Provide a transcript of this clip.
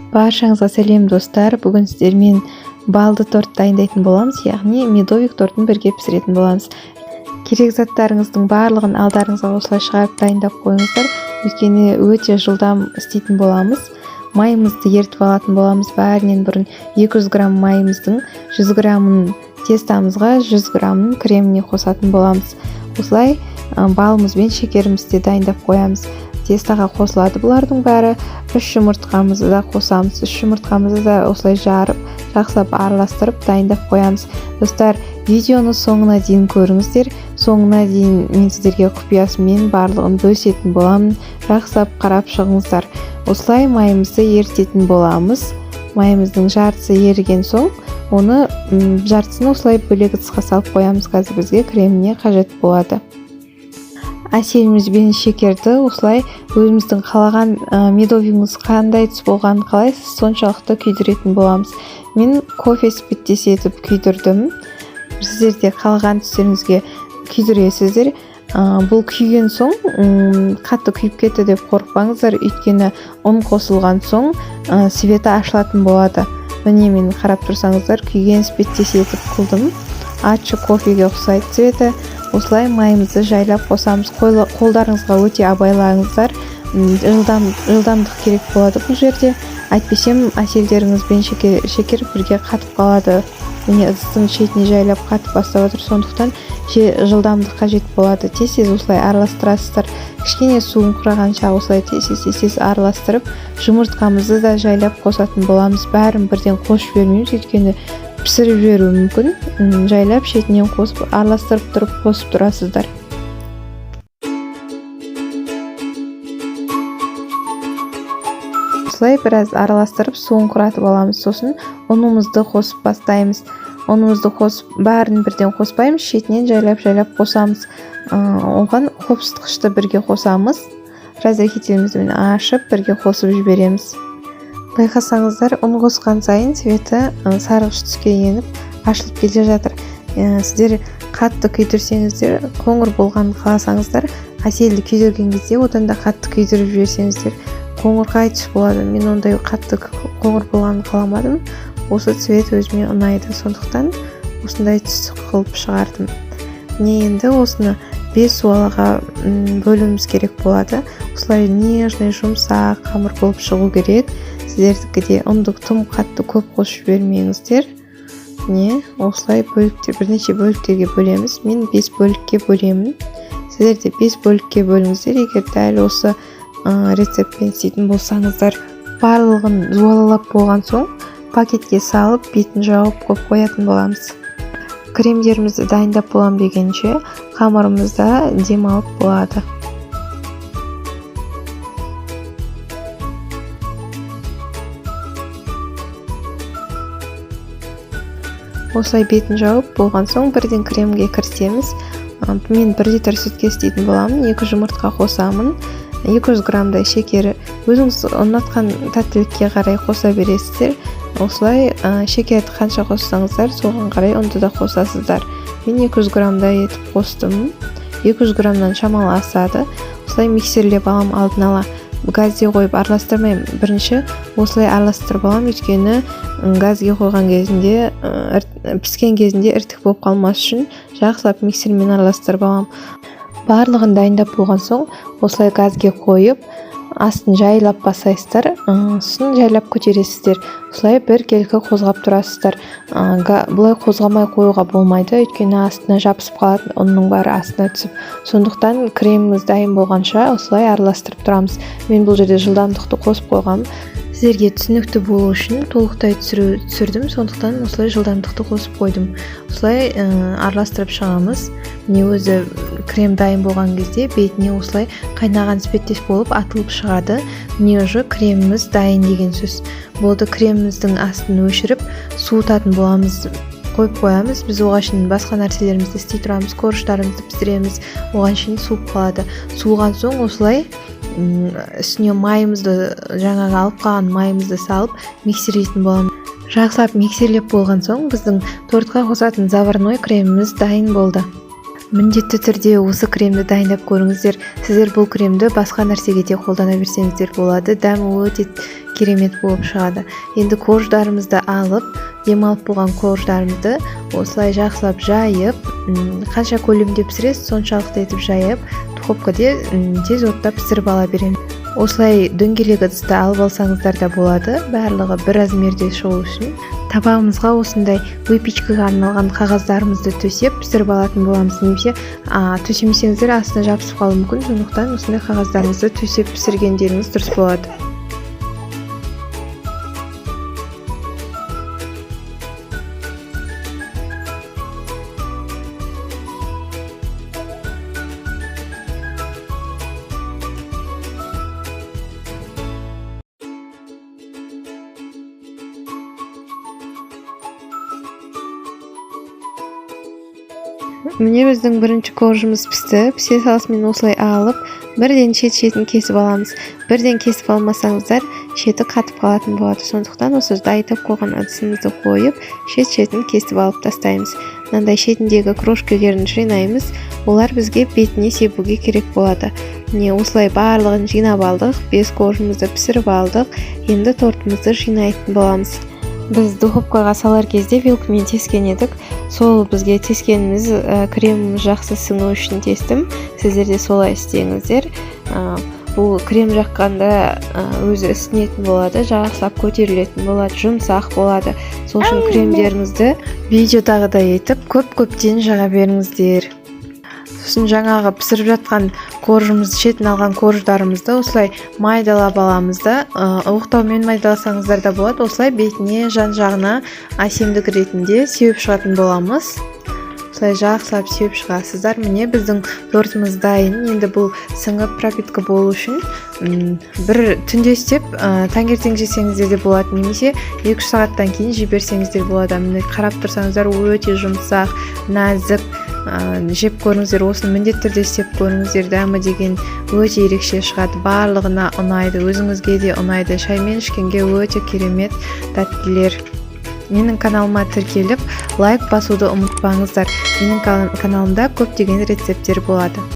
Баршаңызға сәлем, достар! Бүгін сіздермен балды торт дайындайтын боламыз, яғни медовик тортын бірге пісіретін боламыз. Керек заттарыңыздың барлығын алдарыңызға осылай шығарып дайындап қойыңыздар, өйткені өте жылдам істейтін боламыз. Майымызды ерітіп алатын боламыз. Бәрінен бұрын 200 грамм майымыздың 100 граммын тестамызға, 100 граммын креміне қосатын боламыз. Осылай балымыз бен шекерімізді де дайындап қоямыз. Тестаға қосылады бұлардың бәрі. Үш жұмыртқамызды да қосамыз. Үш жұмыртқамызды да осылай жарып, жақсылап араластырып дайындап қоямыз. Достар, видеоны соңына дейін көріңіздер. Соңына дейін мен сіздерге құпиясымен барлығын бөлісетін боламын. Жақсылап қарап шығыңыздар. Осылай майымызды ерітетін боламыз. Майымыздың жартысы еріген соң, оны жартысын осылай бөлек ыдысқа салып қоямыз. Қазір бізге креміне қажет болады. Әселіміз бен шекерді осылай өзіміздің қалаған медовигіміз қандай түс болғанын қалайсыз, соншалықты күйдіретін боламыз. Мен кофе іспеттес етіп күйдірдім. Сіздер де қалаған түстеріңізге күйдіресіздер. Бұл күйген соң қатты күйіп кетті деп қорықпаңыздар, өйткені ұн қосылған соң цветі ашылатын болады. Міне, мен қарап тұрсаңыздар, күйген іспеттес етіп қылдым. Ащы кофеге ұқсайды цветі. Осылай майымызды жайлап қосамыз. Қолдарыңызға өте абайлаңыздар. Жылдамдық керек болады бұл жерде, әйтпесем әселдеріңіз бен шекер бірге қатып қалады. Міне, ыдыстың шетіне жайлап қатып бастап жатыр, сондықтан жылдамдық қажет болады. Тез тез осылай араластырасыздар. Кішкене суын құрағанша осылай тез тез тез тез араластырып, жұмыртқамызды да жайлап қосатын боламыз. Бәрін бірден қосып жібермейміз, өйткені пісіріп жіберуі мүмкін. Жайлап шетінен қосып, араластырып тұрып қосып тұрасыздар. Осылай біраз араластырып, суын құратып аламыз. Сосын ұнымызды қосып бастаймыз. Ұнымызды қосып, бәрін бірден қоспаймыз, шетінен жайлап жайлап қосамыз. Оған қопсытқышты бірге қосамыз. Разрыхителімізді ашып, бірге қосып жібереміз. Байқасаңыздар, ұн қосқан сайын цветі сарғыш түске еніп, ашылып келе жатыр. Сіздер қатты күйдірсеңіздер, қоңыр болғанын қаласаңыздар, әселді күйдірген кезде одан да қатты күйдіріп жіберсеңіздер, қоңырқай түс болады. Мен ондай қатты қоңыр болғанын қаламадым. Осы цвет өзіме ұнайды, сондықтан осындай түс қылып шығардым. Міне, енді осыны 5 зуалаға бөлуіміз керек болады. Осылай нежный, жұмсақ қамыр болып шығу керек сіздердікі де. Ұнды тым қатты көп қосып жібермеңіздер. Міне, осылай бөліктер, бірнеше бөліктерге бөлеміз. Мен 5 бөлікке бөлемін, сіздер де 5 бөлікке бөліңіздер, егер дәл осы рецептпен істейтін болсаңыздар. Барлығын зуалалап болған соң, пакетке салып, бетін жауып қойып қоятын боламыз. Кремдерімізді дайындап болам дегенше, қамырымыз да демалып болады. Осылай бетін жауып болған соң, бірден кремге кірісеміз. Мен 1 литр сүтке істейтін боламын. Екі жұмыртқа қосамын, 200 граммдай шекері, өзіңіз ұнатқан тәттілікке қарай қоса бересіздер. Осылай шекерді қанша қоссаңыздар, соған қарай ұнды да қосасыздар. Мен 200 граммдай етіп қостым, 200 граммнан шамалы асады. Осылай миксерлеп аламын. Алдын ала газде қойып араластырмаймын, бірінші осылай араластырып аламын, өйткені газге қойған кезінде, піскен кезінде іртік болып қалмас үшін жақсылап миксермен араластырып аламын. Барлығын дайындап болған соң, осылай газге қойып, астын жайлап басасыздар, сосын жайлап көтересіздер. Осылай біркелкі қозғап тұрасыздар. Бұлай қозғамай қоюға болмайды, өйткені астына жабысып қалады, ұнның бәрі астына түсіп. Сондықтан креміміз дайын болғанша осылай араластырып тұрамыз. Мен бұл жерде жылдамдықты қосып қойғанмын, сіздерге түсінікті болу үшін толықтай түсірдім, сондықтан осылай жылдамдықты қосып қойдым. Осылай араластырып шығамыз. Міне, өзі крем дайын болған кезде бетіне осылай қайнаған іспеттес болып атылып шығады. Міне, уже креміміз дайын деген сөз. Болды, креміміздің астын өшіріп, суытатын боламыз, қойып қоямыз. Біз оған шейін басқа нәрселерімізді істей тұрамыз, коржтарымызды пісіреміз, оған шейін суып қалады. Суыған соң осылай үстіне майымызды, жаңағы алып қалған майымызды салып, миксерлейтін боламыз. Жақсылап миксерлеп болған соң, біздің тортқа қосатын заварной креміміз дайын болды. Міндетті түрде осы кремді дайындап көріңіздер. Сіздер бұл кремді басқа нәрсеге де қолдана берсеңіздер болады. Дәмі өте керемет болып шығады. Енді корждарымызды алып, демалып болған корждарымызды осылай жақсылап жайып, қанша көлемде пісіресіз, соншалықты етіп жайып, духовкаде тез отта пісіріп ала беремін. Осылай дөңгелек ыдысты алып алсаңыздар да болады, барлығы бір размерде шығу үшін. Табағымызға осындай выпечкаға арналған қағаздарымызды төсеп пісіріп алатын боламыз. Немесе төсемесеңіздер астына жабысып қалуы мүмкін, сондықтан осындай қағаздарыңызды төсеп пісіргендеріңіз дұрыс болады. Міне, біздің бірінші коржымыз пісті. Пісе салысымен осылай алып, бірден шет-шетін кесіп аламыз. Бірден кесіп алмасаңыздар, шеті қатып қалатын болады. Сондықтан осы дайындап қойған ыдысымызды қойып, шет-шетін кесіп алып тастаймыз. Мынандай шетіндегі крошкалерін жинаймыз. Олар бізге бетіне себуге керек болады. Міне, осылай барлығын жинап алдық. 5 коржымызды пісіріп алдық. Енді тортымызды жинайтын боламыз. Біз духовкаға салар кезде вилкамен тескен едік. Сол бізге тескеніміз креміміз жақсы сіңу үшін тестім. Сіздер де солай істеңіздер. Бұл крем жаққанда өзі ісінетін болады, жақсылап көтерілетін болады, жұмсақ болады. Сол үшін кремдеріңізді видеодағыдай етіп көп-көптен жаға беріңіздер. Сосын жаңағы пісіріп жатқан коржымызды, шетін алған корждарымызды осылай майдалап аламыз да, оқтаумен майдаласаңыздар да болады. Осылай бетіне, жан-жағына әсемдік ретінде сеуіп шығатын боламыз. Осылай жақсылап сеуіп шығасыздар. Міне, біздің тортымыз дайын. Енді бұл сіңіп пропитка болу үшін бір түнде істеп, таңертең жесеңіздер де болады, немесе 2-3 сағаттан кейін жіберсеңіздер болады. Міне, қарап тұрсаңыздар, өте жұмсақ, нәзік. Жеп көріңіздер, осыны міндетті түрде істеп көріңіздер. Дәмі деген өте ерекше шығады, барлығына ұнайды, өзіңізге де ұнайды. Шаймен ішкенге өте керемет тәттілер. Менің каналыма тіркеліп, лайк басуды ұмытпаңыздар. Менің каналымда көптеген рецепттер болады.